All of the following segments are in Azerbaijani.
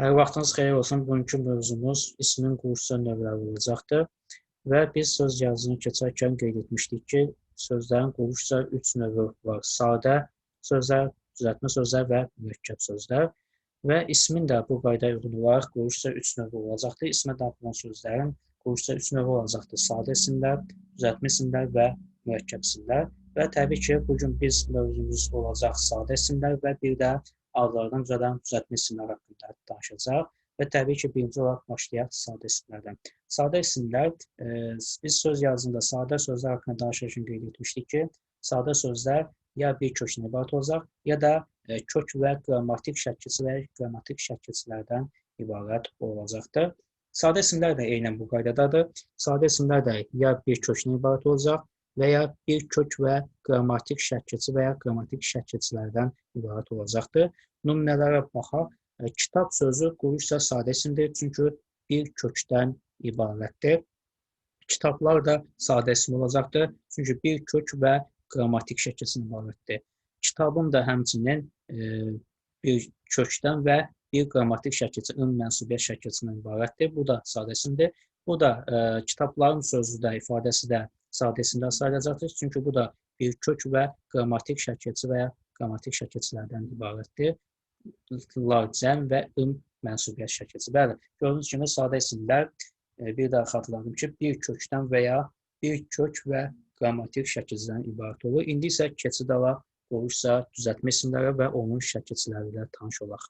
Hər vaxtınız xeyir olsun. Bugünkü mövzumuz ismin quruluşsal növləri olacaqdır. Və biz söz yazını keçərkən qeyd etmişdik ki, sözlərin quruluşca 3 növü var. Sadə sözlər, düzəltmə sözlər və mürəkkəb sözlər. Və ismin də bu qaydaya uyğun olaraq quruluşca 3 növü olacaqdır. İsmə daxil olan sözlərin quruluşca 3 növü olacaqdır. Sadə isimlər, düzəltmə isimlər və mürəkkəb isimlər. Və təbii ki, bugün biz mövzumuz olacaq sadə isimlər və bir də adlardan düzələn düzəltmə isimlər haqqında danışacaq. Və təbii ki, birinci olaraq başlayaq sadə isimlərdən. Sadə isimlər, biz söz yazında sadə sözlər haqqında danışarkən qeyd etmişdik ki, sadə sözlər ya bir kökdən ibarət olacaq, ya da kök və qrammatik şəkilçi və qrammatik şəkilçilərdən ibarət olacaqdır. Sadə isimlər də eynən bu qaydadadır. Sadə isimlər də ya bir kökdən ibarət olacaq və ya bir kök və qrammatik şəkilçi və ya qrammatik şəkilçilərdən ibarət olacaqdır. Nümunələrə baxaq. Kitab sözü quruluşca sadə isimdir, çünki bir kökdən ibarətdir. Kitablar da sadə isim olacaqdır, çünki bir kök və qrammatik şəkilçidən ibarətdir. Kitabın da həmçinin bir kökdən və bir qrammatik şəkilçi, ın mənsubiyyət şəkilçisindən ibarətdir. Bu da sadə isimdir. Bu da kitabların sözü də, ifadəsi də sadə isimlər sayılacaqdır. Çünki bu da bir kök və qrammatik şəkilçi və ya qrammatik şəkilçilərdən ibarətdir. Lar, cəm və ın mənsubiyyət şəkilçisi. Bəli, gördüyünüz kimi sadə isimlər, bir daha xatırladım ki, bir kökdən və ya bir kök və qrammatik şəkilçidən ibarət olur. İndi isə keçid alaq quruluşca düzəltmə isimləri və onun şəkilçiləri ilə tanış olaq.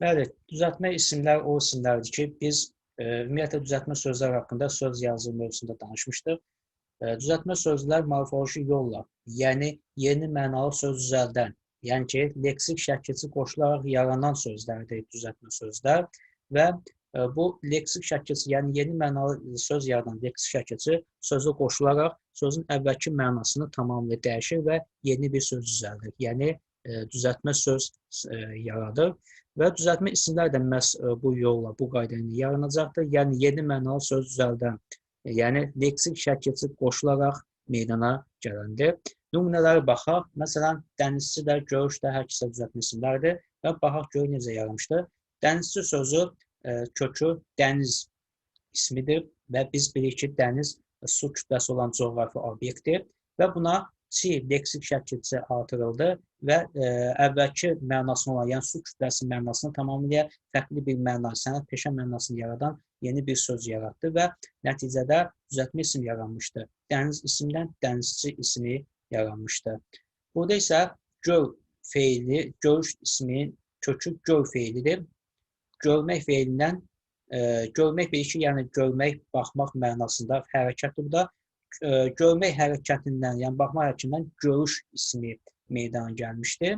Bəli, düzəltmə isimlər o isimlərdir ki, biz ümumiyyətlə düzəltmə sözlər haqqında söz yazı mövzusunda danışmışdıq. Düzəltmə sözlər morfoloji yolla, yəni yeni mənalı söz düzəldən, yəni ki, leksik şəkilçi qoşularaq yaranan sözlərdir düzəltmə sözlər və bu leksik şəkilçi, yəni yeni mənalı söz yaradan leksik şəkilçi sözə qoşularaq sözün əvvəlki mənasını tamamilə dəyişir və yeni bir söz düzəldir. Yəni düzəltmə söz yaradır. Və düzəltmə isimlər də məhz bu yolla, bu qayda ilə yaranacaqdır. Yəni yeni mənalı söz düzəldən, yəni leksik şəkilçi qoşularaq meydana gələndir. Nümunələrə baxaq. Məsələn, dənizçi də, görüş də hər ikisi düzəltmə isimlərdir və baxaq görək necə yaranmışdır. Dənizçi sözü kökü dəniz ismidir və biz bilirik ki, dəniz su kütləsi olan coğrafi obyektdir və buna çi leksik şəkilçi artırıldı və əvvəlki mənasını olan, yəni su kütləsi mənasını tamamilə fərqli bir məna, sənət peşə mənasını yaradan yeni bir söz yaratdı və nəticədə düzəltmə isim yaranmışdı. Dəniz isimdən dənizçi ismi yaranmışdı. Burada isə gör feili, görüş isminin kökü gör feilidir. Görmək feilindən, görmək bir iki, yəni görmək, baxmaq mənasında hərəkətdir bu da. Görmək hərəkətindən, yəni baxma hərəkətindən görüş ismi meydana gəlmişdi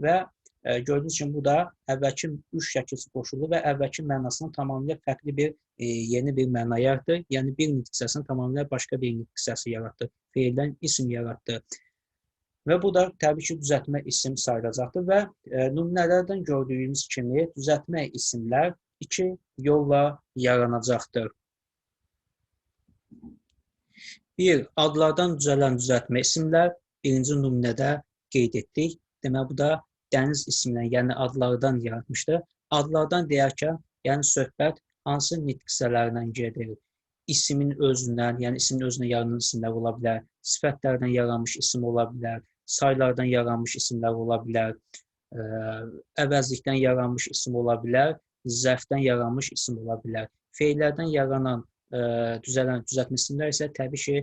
və gördüyünüz kimi bu da əvvəlki üç şəkilçi qoşuldu və əvvəlki mənasının tamamilə fərqli bir yeni bir məna yaratdı. Yəni bir nitq hissəsini tamamilə başqa bir nitq hissəsi yaratdı. Feildən isim yaratdı. Və bu da təbii ki, düzəltmə isim sayılacaqdır və nümunələrdən gördüyümüz kimi düzəltmə isimlər iki yolla yaranacaqdır. Bir, adlardan düzələn düzəltmə isimlər birinci nümunədə qeyd etdik. Demək, bu da dəniz ismindən, yəni adlardan yaratmışdır. Adlardan deyərkən, yəni söhbət hansı nitq hissələrindən gedir? İsimin özündən, yəni isimin özündən yaranan isimlər ola bilər, sifətlərdən yaranmış isim ola bilər, saylardan yaranmış isimlər ola bilər, əvəzlikdən yaranmış isim ola bilər, zərfdən yaranmış isim ola bilər. Feillərdən yaranan düzələn düzəltmə isimlər isə təbii ki,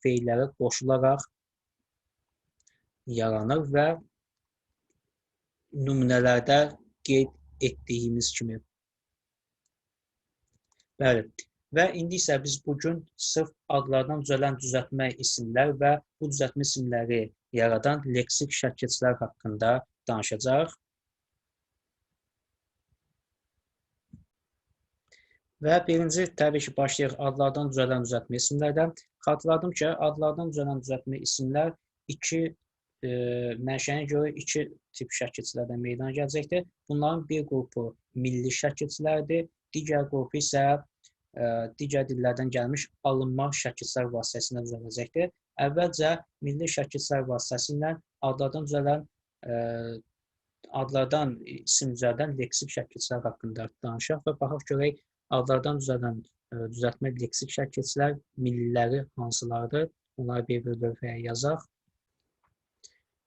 feillərə qoşularaq yaranır və nümunələrdə qeyd etdiyimiz kimi. Bəli. Və indi isə biz bugün sırf adlardan düzələn düzəltmə isimlər və bu düzəltmə isimləri yaradan leksik şəkilçilər haqqında danışacağıq. Və birinci, təbii ki, başlayaq adlardan düzələn düzəltmə isimlərdən. Xatırladım ki, adlardan düzələn düzəltmə isimlər iki mənşəyinə görə iki tip şəkilçilərdən meydana gələcəkdir. Bunların bir qrupu milli şəkilçilərdir, digər qrupu isə digər dillərdən gəlmiş alınma şəkilçilər vasitəsilə düzələcəkdir. Əvvəlcə milli şəkilçilər vasitəsilə adlardan düzələn adlardan isim düzəldən leksik şəkilçilər haqqında danışaq və baxaq görək adlardan düzəldən düzəltmə leksik şəkilçilər milliləri hansılardır? Onları bir-bir lövhəyə yazaq.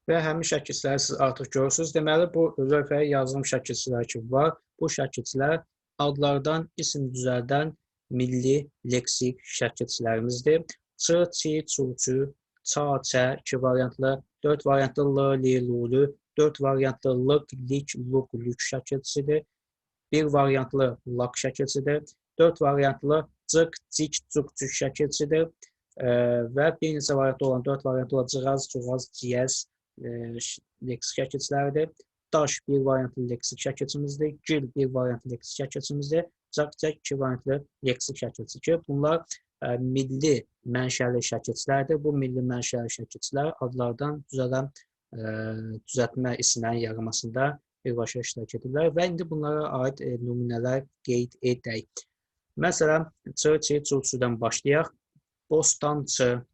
Və həmin şəkilçiləri siz artıq görürsünüz. Deməli, bu lövhəyə yazdığım şəkilçilər ki var. Bu şəkilçilər adlardan isim düzəldən milli leksik şəkilçilərimizdir. Ç, çi, çu, çü, ça, çə, 2 variantlı, 4 variantlı l, li, lu, lü, 4 variantlı lık, lik, luk, lük şəkilçisidir. 1 variantlı lak şəkilçisidir. 4 variantlı cık, cik, cuk, cük şəkilçisidir. Və bir neçə variantlı olan 4 variantlı olan cığaz, cuğaz, ciyəz leksik şəkilçiləridir. Daş bir variantlı leksik şəkilçimizdir. Gil bir variantlı leksik şəkilçimizdir. Cak, cək 2 variantlı leksik şəkilçi ki, bunlar milli mənşəli şəkilçilərdir. Bu milli mənşəli şəkilçilər adlardan düzələn düzəltmə isimlərin yaranmasında birbaşa iştirak edirlər və indi bunlara aid nümunələr qeyd edək. Məsələn, ç, ç, çu, çudan başlayaq. Bostançı,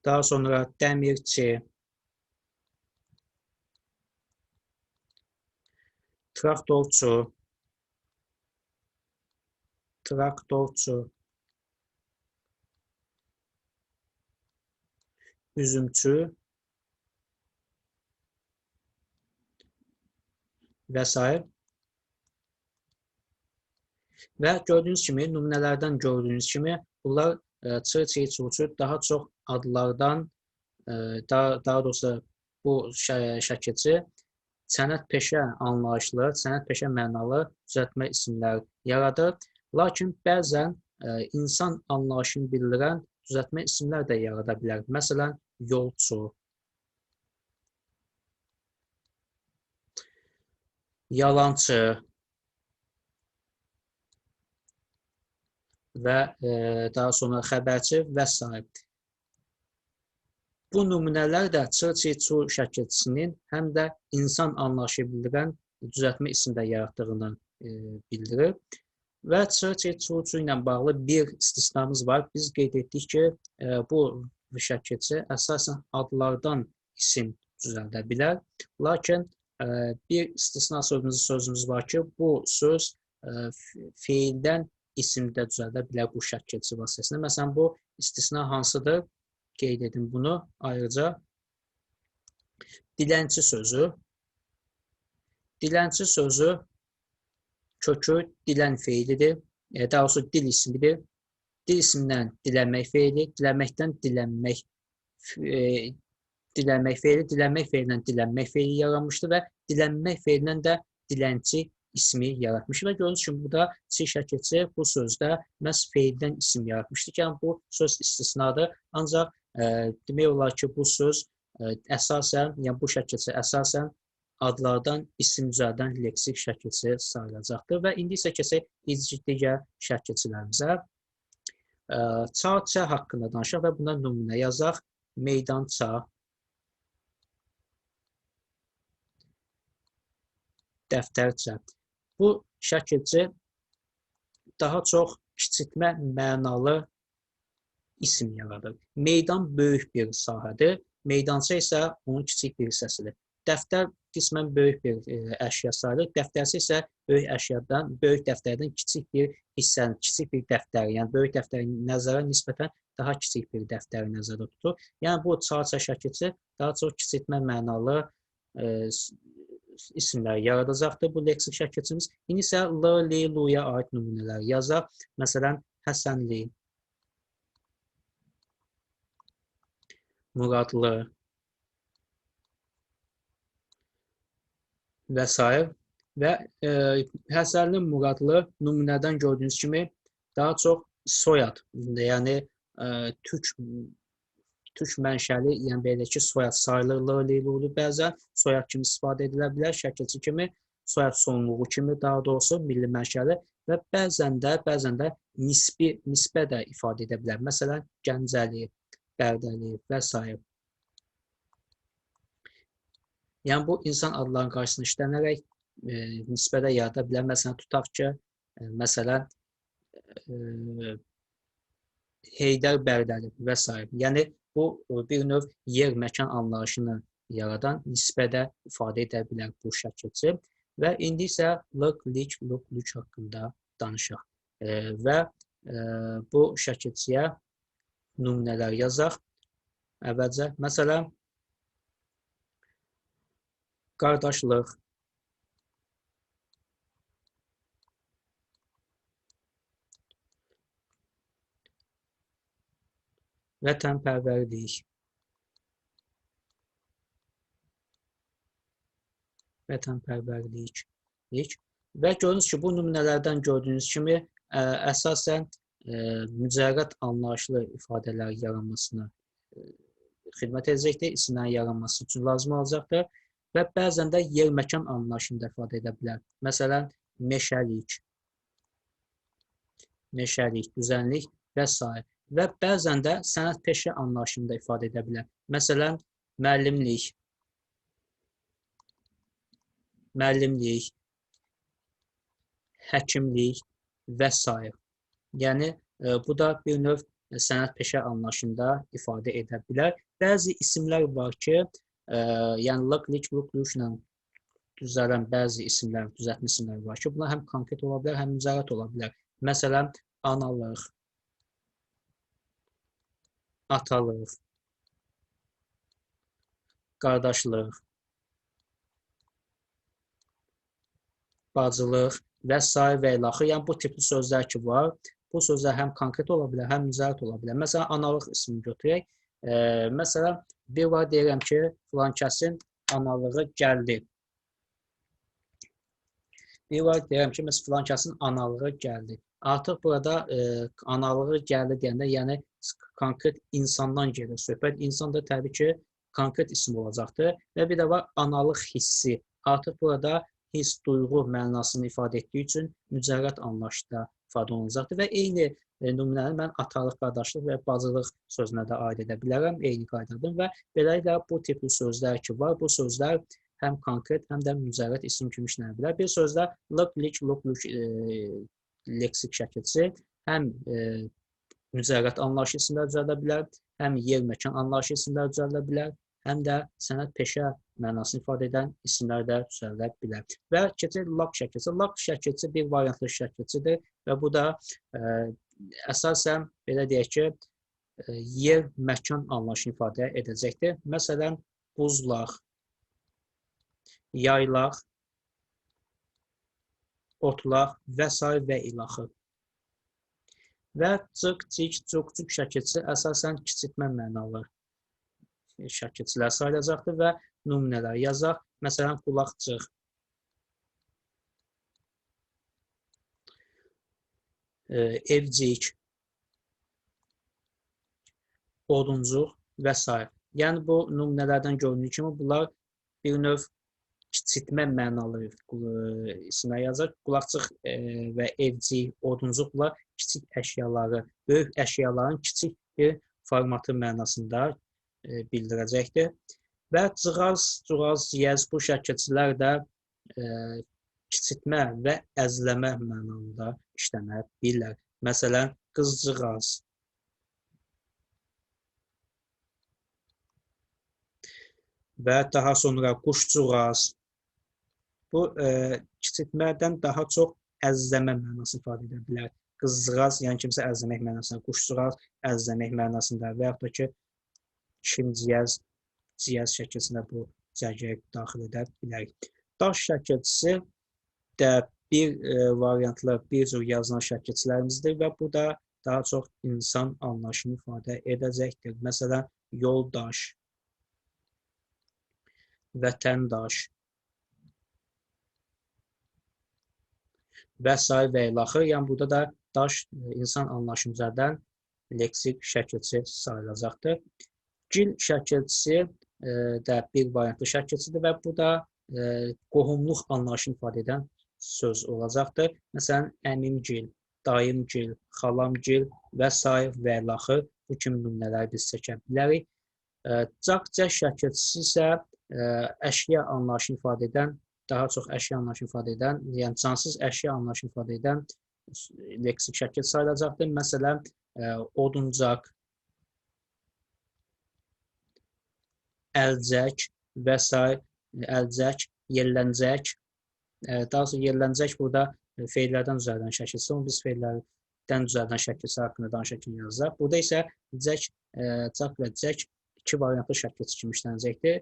daha sonra dəmirçi, traktorçu, traktorçu, üzümçü və s. Və gördüyünüz kimi, nümunələrdən gördüyünüz kimi, bunlar ç, ç, çu, çu daha çox adlardan, daha doğrusu bu şəkilçi sənət peşə anlayışlı, sənət peşə mənalı düzəltmə isimlər yaradır. Lakin bəzən insan anlayışını bildirən düzəltmə isimlər də yarada bilər. Məsələn, yolçu, yalançı və daha sonra xəbərçi və s. Bu nümunələr də ç, ç, çu şəkilçisinin həm də insan anlayışı bildirən düzəltmə isimdə yaratdığını bildirir. Və ç, ç, çu, çu ilə bağlı bir istisnamız var. Biz qeyd etdik ki, bu şəkilçi əsasən adlardan isim düzəldə bilər. Lakin bir istisna sözümüz var ki, bu söz feildən isimdə düzəldə bilər bu şəkilçi vasitəsilə. Məsələn, bu istisna hansıdır? Qeyd edin bunu ayrıca. Dilənçi sözü. Dilənçi sözü kökü dilən feilidir. Daha doğrusu dil ismidir. Dil ismindən dilənmək feili, dilənməkdən dilənmək, dilənmək feili, dilənmək feilindən dilənmək feili yaranmışdır və dilənmək feilindən də dilənçi ismi yaratmış və gördüyünüz kimi burada ç şəkilçi bu sözdə məhz feildən isim yaratmışdır ki, yəni bu söz istisnadır. Ancaq demək olar ki, bu söz əsasən, yəni bu şəkilçi əsasən adlardan isim düzəldən leksik şəkilçi sayılacaqdır. Və indi isə keçək digər şəkilçilərimizə. Ça, çə haqqında danışaq və bundan nümunə yazaq. Meydança, dəftərçə. Bu şəkilçi daha çox kiçiltmə mənalı isim yaradır. Meydan böyük bir sahədir. Meydança isə onun kiçik bir hissəsidir. Dəftər qismən böyük bir əşya sayılır. Dəftərçə isə böyük əşyadan, böyük dəftərdən kiçik bir hissəni, kiçik bir dəftər, yəni böyük dəftərin nəzərə nisbətən daha kiçik bir dəftəri nəzərdə tutur. Yəni bu ça-ça şəkilçi daha çox kiçiltmə mənalı isimləri yaradacaqdır bu leksik şəkilçimiz. İndi isə l, li, luya aid nümunələr yazaq. Məsələn, Həsənli, Muradlı və s. Və Həsənli, Muradlı nümunədən gördüyünüz kimi daha çox soyad, yəni türk mənşəli, yəni belə ki, soyad sayılır, l, li, lulu bəzən soyad kimi istifadə edilə bilər, şəkilçi kimi, soyad sonluğu kimi, daha doğrusu milli mənşəli və bəzən də nisbə də ifadə edə bilər. Məsələn, Gəncəli, Bərdəli və s. Yəni bu insan adlarının qarşısına işlənərək nisbədə yarada bilər. Məsələn, tutaq ki, məsələn, Heydər Bərdəli və s. Yəni, bu bir növ yer, məkan anlayışını yaradan nisbədə ifadə edə bilər bu şəkilçi. Və indi isə lıq, lik, luq, lük haqqında danışaq. Və bu şəkilçiyə nümunələr yazaq. Əvvəlcə, məsələn, qardaşlıq, vətənpərvərlik, vətənpərvərlik. Və gördüyünüz ki, bu nümunələrdən gördüyünüz kimi əsasən mücərrəd anlayışlı ifadələr yaranmasına xidmət edəcəkdir, isimlərin yaranması üçün lazım olacaqdır və bəzən də yer-məkan anlayışını da ifadə edə bilər. Məsələn, meşəlik, meşəlik, düzənlik və s. Və bəzən də sənət peşə anlayışını da ifadə edə bilər. Məsələn, müəllimlik, müəllimlik, həkimlik və s. Yəni, bu da bir növ sənət peşə anlayışında ifadə edə bilər. Bəzi isimlər var ki, yəni lıq, lik, luq, lüklə düzələn bəzi isimlər, düzəltmə isimlər var ki, bunlar həm konkret ola bilər, həm mücərrəd ola bilər. Məsələn, analıq, atalıq, qardaşlıq, bacılıq və s. və ilaxır. Yəni, bu tipli sözlər ki var, bu sözlər həm konkret ola bilər, həm mücərrəd ola bilər. Məsələn, analıq ismini götürək. Məsələn, bir var deyirəm ki, filan kəsin analığı gəldi. Bir var deyirəm ki, məsələn, filan kəsin analığı gəldi. Artıq burada analığı gəldi deyəndə, yəni konkret insandan gedir söhbət. İnsan da təbii ki, konkret isim olacaqdır. Və bir də var analıq hissi. Artıq burada his, duyğu mənasını ifadə etdiyi üçün mücərrəd anlayışda ifadə olunacaqdır. Və eyni nümunəni mən atalıq, qardaşlıq və bacılıq sözünə də aid edə bilərəm. Eyni qaydadır və beləliklə bu tipli sözlər ki var, bu sözlər həm konkret, həm də mücərrəd isim kimi işlənə bilər. Bir sözlə lıq, lik, luq, lük leksik şəkilçisi həm mücərrəd anlayışı isimlər düzəldə bilər, həm yer, məkan anlayışı isimlər düzəldə bilər, həm də sənət peşə mənasını ifadə edən isimlər də düzəldə bilər. Və keçək laq şəkilçisi. Laq şəkilçisi bir variantlı şəkilçidir və bu da əsasən belə deyək ki, yer, məkan anlayışını ifadə edəcəkdir. Məsələn, buzlaq, yaylaq, otlaq və s. və ilaxır. Və cıq, cik, cuq, cuk şəkilçisi əsasən kiçiltmə mənalı şəkilçilər sayılacaqdır və nümunələr yazaq. Məsələn, qulaqcıq, evcik, oduncuq və s. Yəni, bu nümunələrdən göründüyü kimi bunlar bir növ kiçiltmə mənalı isimlər yazır. Qulaqcıq və evcik, oduncuq bunlar kiçik əşyaları, böyük əşyaların kiçik bir formatı mənasında bildirəcəkdir. Və cığaz, cuğaz, ciyəz bu şəkilçilər də kiçiltmə və əzləmə mənasında işlənə bilirlər. Məsələn, qızcığaz, və daha sonra quşcuğaz. Bu, kiçiltmədən daha çox əzləmə mənası ifadə edə bilər. Qızcığaz, yəni kimsə əzləmək mənasında, quşcuğaz əzləmək mənasında və yaxud da ki, şimciyəz, ciyəz şəkilçisində bu cərgəyə daxil edə bilərik. Daş şəkilçisi də bir variantlı, bir cür yazılan şəkilçilərimizdir və bu da daha çox insan anlayışını ifadə edəcəkdir. Məsələn, yoldaş, vətəndaş və s. və ilaxır. Yəni, burada da daş insan anlayışını üzərdən leksik şəkilçi sayılacaqdır. Gil şəkilçisi də bir variantlı şəkilçidir və bu da qohumluq anlayışını ifadə edən söz olacaqdır. Məsələn, əmimgil, dayımgil, xalamgil və s. və ilaxır. Bu kimi nümunələri biz çəkə bilərik. Caqcə şəkilçisi isə əşya anlayışını ifadə edən, daha çox əşya anlayışını ifadə edən, yəni cansız əşya anlayışını ifadə edən leksik şəkil sayılacaqdır. Məsələn, oduncaq, əlcək və s. Əlcək, yerlənəcək. Daha sonra yerlənəcək burada feillərdən düzəldən şəkilsi. Onu biz feillərdən düzəldən şəkilsi haqqında danışarkən yazacaq. Burada isə cək, caq və cək iki variantlı şəkilçi kimi işlənəcəkdir.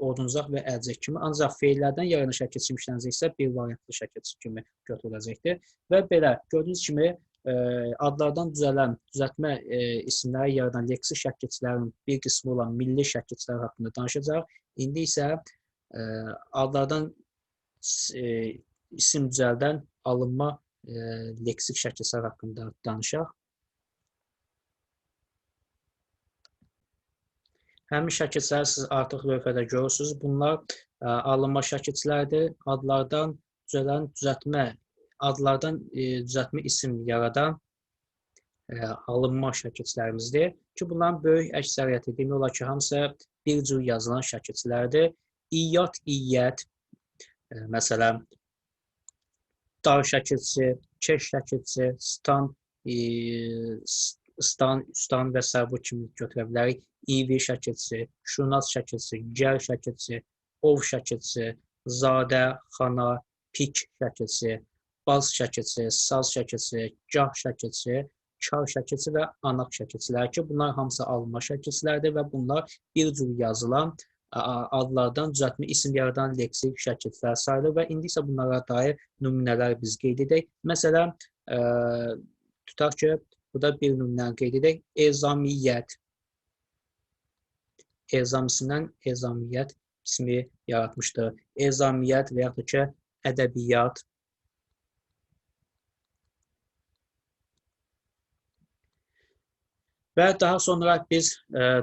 Oduncaq və əlcək kimi. Ancaq feillərdən yaranan şəkilçi kimi işlənəcəksə bir variantlı şəkilçi kimi götürüləcəkdir. Və belə, gördüyünüz kimi adlardan düzələn, düzəltmə isimləri yaradan leksik şəkilçilərin bir qismi olan milli şəkilçilər haqqında danışacaq. İndi isə adlardan isim düzəldən alınma leksik şəkilçilər haqqında danışaq. Həmin şəkilçiləri siz artıq lövhədə görürsünüz. Bunlar alınma şəkilçilərdir. Adlardan düzələn düzəltmə, adlardan düzəltmə isim yaradan alınma şəkilçilərimizdir. Ki, bunların böyük əksəriyyəti, demək olar ki, hamısı bir cür yazılan şəkilçilərdir. İyyat, iyyət, məsələn, dar şəkilçisi, keş şəkilçisi, stan, stan, üstan və s. Bu kimi götürə bilərik. İvi şəkilçisi, şunaz şəkilçisi, gər şəkilçisi, ov şəkilçisi, zadə, xana, pik şəkilçisi, baz şəkilçisi, saz şəkilçisi, gah şəkilçisi, kar şəkilçisi və anaq şəkilçilər ki, bunlar hamısı alınma şəkilçilərdir və bunlar bir cür yazılan adlardan düzəltmə isim yaradan leksik şəkilçilər sayılır və indi isə bunlara dair nümunələr biz qeyd edək. Məsələn, tutaq ki, burada bir nümunəni qeyd edək. Ezamiyyət. Ezam ismindən ezamiyyət ismi yaratmışdır. Ezamiyyət və yaxud da ki, ədəbiyyat. Və daha sonra biz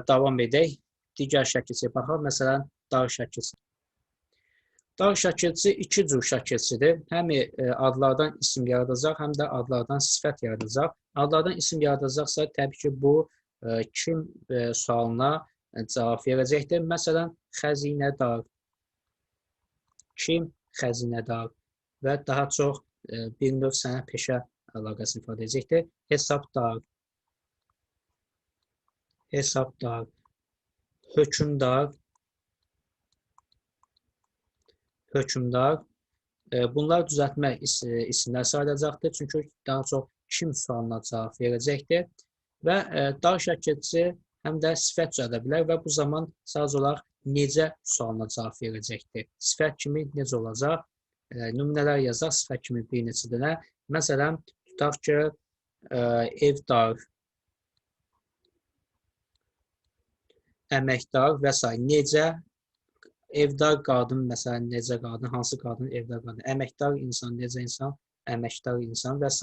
davam edək. Digər şəkilçiyə baxaq. Məsələn, dar şəkilçisi. Dar şəkilçisi iki cür şəkilçidir. Həm adlardan isim yaradacaq, həm də adlardan sifət yaradacaq. Adlardan isim yaradacaqsa, təbii ki, bu kim sualına cavab verəcəkdir. Məsələn, xəzinədar. Kim xəzinədar? Və daha çox bir növ sənət peşə əlaqəsini ifadə edəcəkdir. Hesabdar. Hesabdar. Hökmdar. Hökmdar. Bunlar düzəltmə isimlər sayılacaqdır. Çünki daha çox kim sualına cavab verəcəkdir. Və dar şəkilçisi həm də sifət düzəldə bilər və bu zaman sadəcə olaraq necə sualına cavab verəcəkdir. Sifət kimi necə olacaq? Nümunələr yazaq sifət kimi bir neçə dənə. Məsələn, tutaq ki, evdar, əməkdar və s. Necə evdar qadın, məsələn, necə qadın, hansı qadın, evdar qadın, əməkdar insan, necə insan, əməkdar insan və s.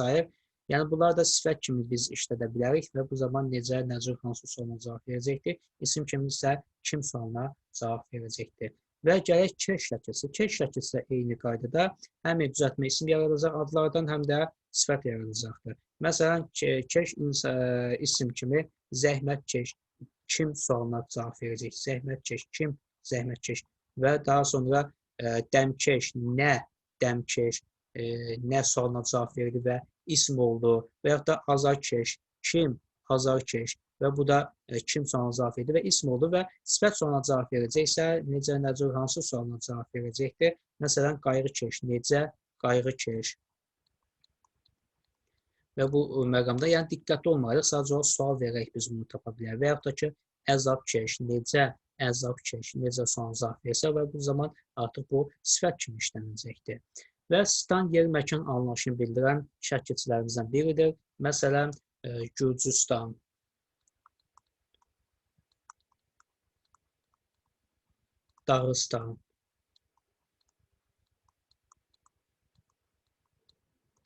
Yəni, bunlar da sifət kimi biz işlədə bilərik və bu zaman necə, nəcür, hansı sualına cavab verəcəkdir. İsim kimi isə kim sualına cavab verəcəkdir. Və gələk keş şəkilçisi. Keş şəkilçisi də eyni qaydada həm düzəltmə isim yaradacaq adlardan, həm də sifət yaradacaqdır. Məsələn, keş isim kimi zəhmət keş, kim sualına cavab verəcək, zəhmət keş, kim zəhmət keş və daha sonra dəmkeş, nə dəmkeş, nə sualına cavab verdi və ism oldu və yaxud da azarkeş, kim azarkeş və bu da kim sualına cavab verdi və ism oldu və sifət sualına cavab verəcəksə, necə, nəcür, hansı sualına cavab verəcəkdir? Məsələn, qayğıkeş, necə qayğıkeş. Və bu məqamda, yəni diqqətli olmalıyıq, sadəcə olaraq sual verərək biz bunu tapa bilərik. Və yaxud da ki, əzabkeş, necə əzabkeş, necə sualına cavab versə və bu zaman artıq bu sifət kimi işlənəcəkdir. Və stan yer məkan anlayışını bildirən şəkilçilərimizdən biridir. Məsələn, Gürcüstan, Dağıstan,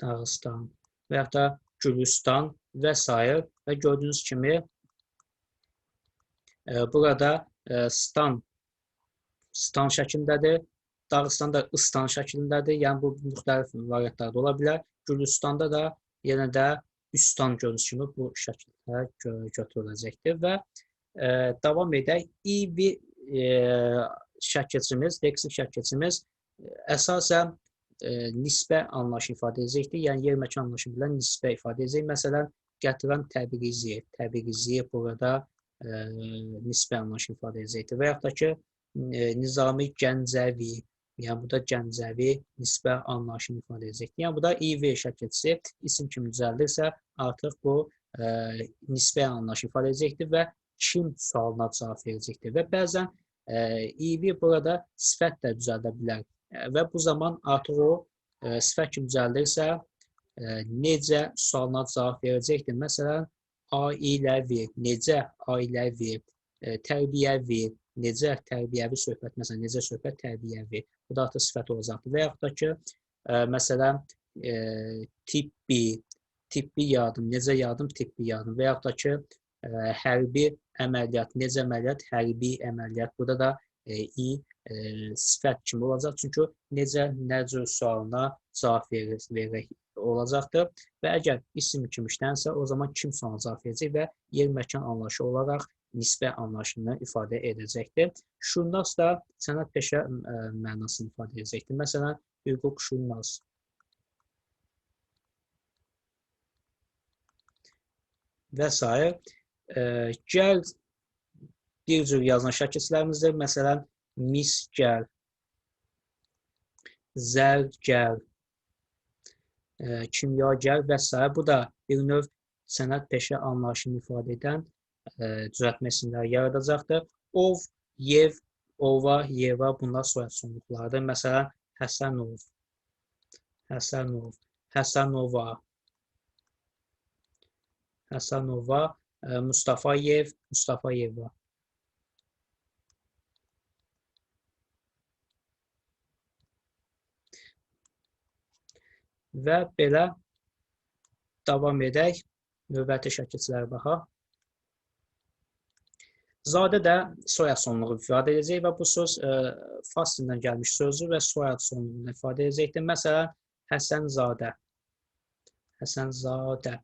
Dağıstan və yaxud da Gülüstan və s. Və gördüyünüz kimi burada stan şəklindədir. Dağıstan da ıstan şəklindədir. Yəni, bu müxtəlif variantlarda ola bilər. Gülüstanda da yenə də üstan gördüyünüz kimi bu şəkildə götürüləcəkdir. Və davam edək. İvi şəkilçimiz, leksik şəkilçimiz əsasən nisbə anlayışı ifadə edəcəkdir. Yəni, yer məkan anlayışı bilən nisbə ifadə edəcək. Məsələn, gətirən Təbrizi. Təbrizi burada nisbə anlayışı ifadə edəcəkdir. Və yaxud da ki, Nizami Gəncəvi. Yəni, bu da Gəncəvi nisbə anlayışını ifadə edəcəkdir. Yəni, bu da IV şəkilçisi isim kimi düzəldilirsə, artıq bu nisbə anlayışı ifadə edəcəkdir və kim sualına cavab verəcəkdir. Və bəzən IV burada sifət də düzəldə bilər. Və bu zaman artıq o sifət kimi düzəldilirsə, necə sualına cavab verəcəkdir. Məsələn, ailəvi, necə ailəvi, tərbiyəvi, necə tərbiyəvi söhbət, məsələn, necə söhbət tərbiyəvi. Bu da artıq sifət olacaqdır. Və yaxud da ki, məsələn, tibbi, tibbi yardım, necə yardım, tibbi yardım. Və yaxud da ki, hərbi əməliyyat, necə əməliyyat, hərbi əməliyyat. Burada da i sifət kimi olacaq. Çünki necə, nə cür sualına cavab verərək olacaqdır. Və əgər isim kimi işlənsə, o zaman kim sualına cavab verəcək və yer məkan anlayışı olaraq nisbə anlayışını ifadə edəcəkdir. Şunnas da sənət peşə mənasını ifadə edəcəkdir. Məsələn, hüquq şunnas. Və s. Gəl bir cür yazılan şəkilçilərimizdir. Məsələn, misgəl, zərgəl, kimyagər və s. Bu da bir növ sənət peşə anlayışını ifadə edən düzəltmə isimləri yaradacaqdır. Ov, yev, ova, yeva bunlar soyad sonluqlardır. Məsələn, Həsənov, Həsənov, Həsənova, Həsənova, Mustafayev, Mustafayeva. Və belə davam edək. Növbəti şəkilçilərə baxaq. Zadə də soyad sonluğu ifadə edəcək və bu söz fars dilindən gəlmiş sözdür və soyad sonluğunu ifadə edəcəkdir. Məsələn, Həsənzadə. Həsənzadə.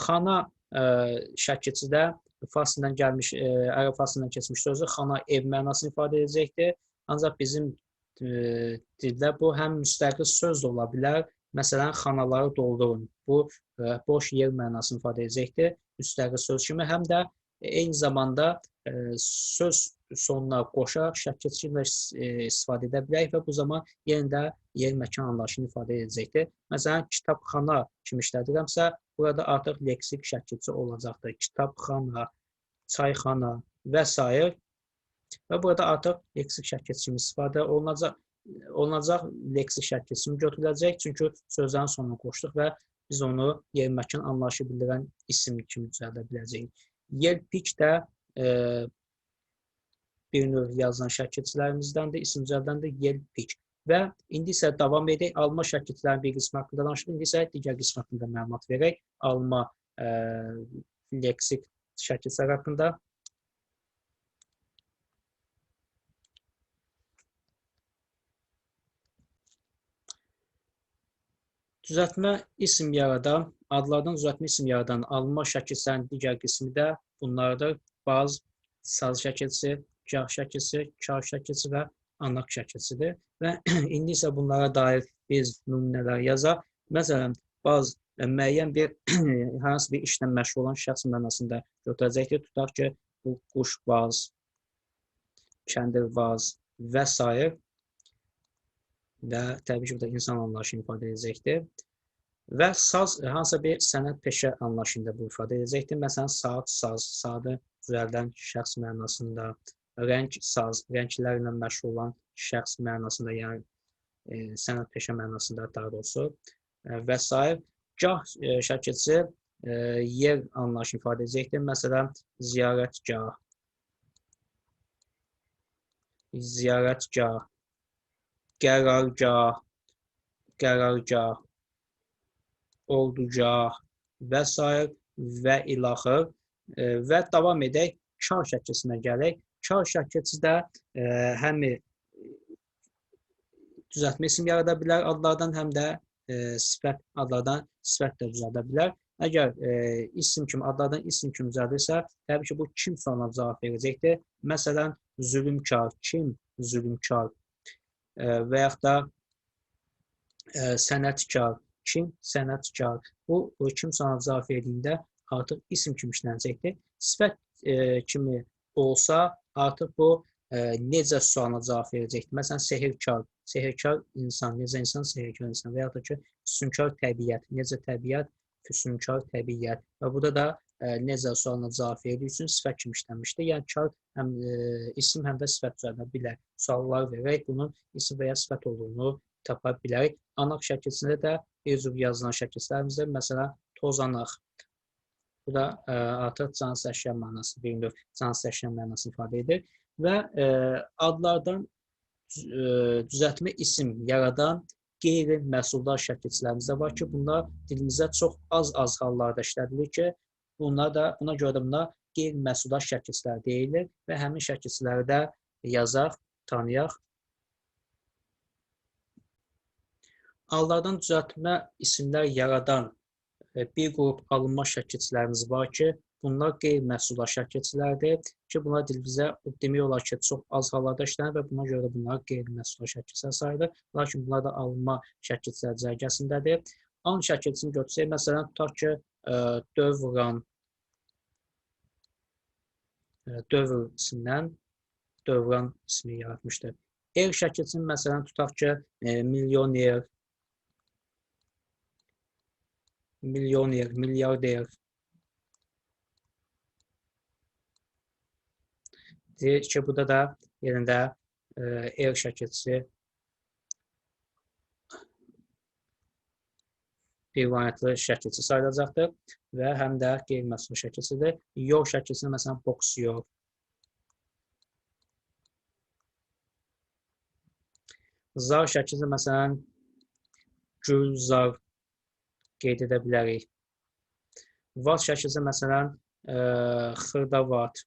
Xana şəkilçidə fars dilindən gəlmiş, ərəb fars dilindən keçmiş sözdür. Xana ev mənasını ifadə edəcəkdir. Ancaq bizim dildə bu həm müstəqil söz də ola bilər. Məsələn, xanaları doldurun. Bu boş yer mənasını ifadə edəcəkdir. Müstəqil söz kimi. Həm də eyni zamanda söz sonuna qoşaraq şəkilçi ilə istifadə edə bilərik və bu zaman yenə də yer məkan anlayışını ifadə edəcəkdir. Məsələn, kitabxana kimi işlədirəmsə, burada artıq leksik şəkilçi olacaqdır. Kitabxana, çayxana və s. Və burada artıq leksik şəkilçi kimi istifadə olunacaq, leksik şəkilçi kimi götürüləcək. Çünki sözlərin sonuna qoşduq və biz onu yer məkan anlayışı bildirən isim kimi düzəldə biləcəyik. Yelpik də bir növ yazılan şəkilçilərimizdəndir, isim düzəldəndir, yelpik. Və indi isə davam edək. Alma şəkilçilərin bir qismi haqqında danışdıq. İndi isə digər qismi haqqında məlumat verək. Alma leksik şəkilçilər haqqında. Düzəltmə isim yaradan, adlardan düzəltmə isim yaradan alma şəkilçilərin digər qismi də bunlardır. Baz, saz şəkilçisi, gah şəkilçisi, kar şəkilçisi və anaq şəkilçisidir. Və indi isə bunlara dair biz nümunələr yazaq. Məsələn, baz müəyyən bir hansı bir işlə məşğul olan şəxs mənasında götürəcəkdir. Tutaq ki, bu quşbaz, kəndirbaz və s. Və təbii ki, bu da insan anlayışını ifadə edəcəkdir. Və saz hansısa bir sənət peşə anlayışında bu ifadə edəcəkdir. Məsələn, saat, saz, saatı düzəldən şəxs mənasında, rəng, saz, rənglərlə məşğul olan şəxs mənasında, yəni sənət peşə mənasında daha doğrusu və s. Gah şəkilçisi yer anlayışını ifadə edəcəkdir. Məsələn, ziyarətgah, ziyarətgah, qərargah, qərargah, ordugah və s. və ilaxır. Və davam edək, kar şəkilçisinə gələk. Kar şəkilçisi də həm düzəltmə isim yarada bilər adlardan, həm də sifət adlardan sifət də düzəldə bilər. Əgər isim kimi adlardan isim kimi düzəldirsə, təbii ki, bu kim sualına cavab verəcəkdir. Məsələn, zülmkar, kim zülmkar və yaxud da Sənətkar, kim? Sənətkar. Bu, kim sualına cavab verdiyində artıq isim kimi işlənəcəkdir. Sifət kimi olsa, artıq bu necə sualına cavab verəcəkdir. Məsələn, sehirkar, sehirkar insan, necə insan, sehirkar insan və yaxud da ki, füsunkar təbiət, necə təbiət, füsunkar təbiət. Və burada da necə sualına cavab verdiyi üçün sifət kimi işlənmişdir. Yəni, kar həm isim, həm də sifət düzəldə bilər. Suallar verərək bunun isim və ya sifət olduğunu tapa bilərik. Anaq şəkilsində də bir cür yazılan şəkillərimizdə, məsələn, tozanaq. Bu da artıq cansız əşya mənası, bir növ cansız əşya mənasını ifadə edir. Və adlardan düzəltmə isim yaradan qeyri-məhsuldar şəkilçilərimiz də var ki, bunlar dilimizdə çox az-az hallarda işlədilir ki, buna görə də bunlar qeyri-məhsuldar şəkilçilər deyilir və həmin şəkilçiləri də yazaq, tanıyaq. Adlardan düzəltmə isimlər yaradan bir qrup alınma şəkilçilərimiz var ki, bunlar qeyri-məhsuldar şəkilçilərdir ki, bunlar dilimizə demək olar ki, çox az hallarda işlənir və buna görə də bunlar qeyri-məhsuldar şəkilçilər sayılır. Lakin bunlar da alınma şəkilçilər cərgəsindədir. An şəkilçisini götürsək, məsələn, tutaq ki, dövran, dövr ismindən dövran ismi yaratmışdır. Er şəkilçisini, məsələn, tutaq ki, milyoner, milyoner, milyarder. Deyir ki, burada da yerində er şəkilçisi bir variantlı şəkilçi sayılacaqdır və həm də qeyri-məhsul şəkilçidir. Yor şəkilçisi, məsələn, boksyor. Zar şəkilçisi, məsələn, gülzar qeyd edə bilərik. Vat şəkilçisi, məsələn, xırdavat.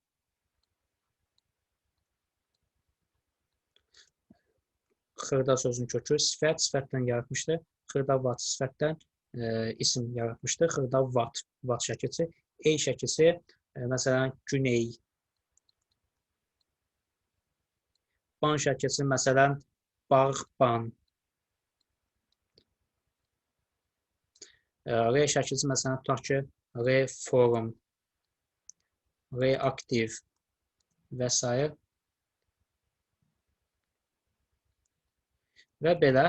Xırda sözünün kökü sifət, sifətdən yaratmışdır. Xırdavat sifətdən isim yaratmışdır. Xırdavat, vat şəkilçisi. Ey şəkilçisi, məsələn, güney. Ban şəkilçisi, məsələn, bağban. R şəkilçisi, məsələn, tutaq ki, reform, reaktiv və s. Və belə,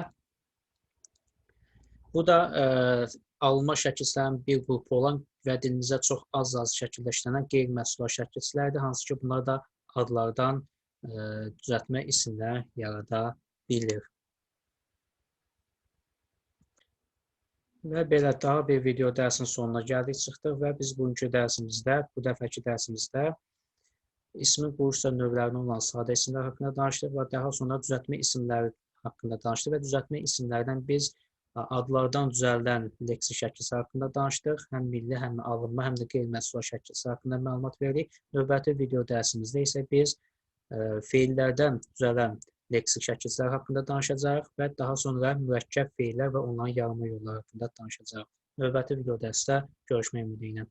bu da alınma şəkilçilərin bir qrupu olan və dilimizə çox az-az şəkildə işlənən qeyri-məhsuldar şəkilçilərdir, hansı ki, bunlar da adlardan düzəltmə isimlər yarada bilir. Və belə daha bir video dərsin sonuna gəldik, çıxdıq və biz bugünkü dərsimizdə, bu dəfəki dərsimizdə ismin quruluşsa növlərinə olan sadə isimlər haqqında danışdıq və daha sonra düzəltmə isimləri haqqında danışdıq və düzəltmə isimlərdən biz adlardan düzəldən leksik şəkilçisi haqqında danışdıq. Həm milli, həm alınma, həm də qeyri-məhsuldar şəkilçisi haqqında məlumat verdik. Növbəti video dərsimizdə isə biz feillərdən düzələn leksik şəkilçilər haqqında danışacağıq və daha sonra mürəkkəb feillər və onların yaranma yolları haqqında danışacağıq. Növbəti video dərsdə görüşmək ümidi ilə.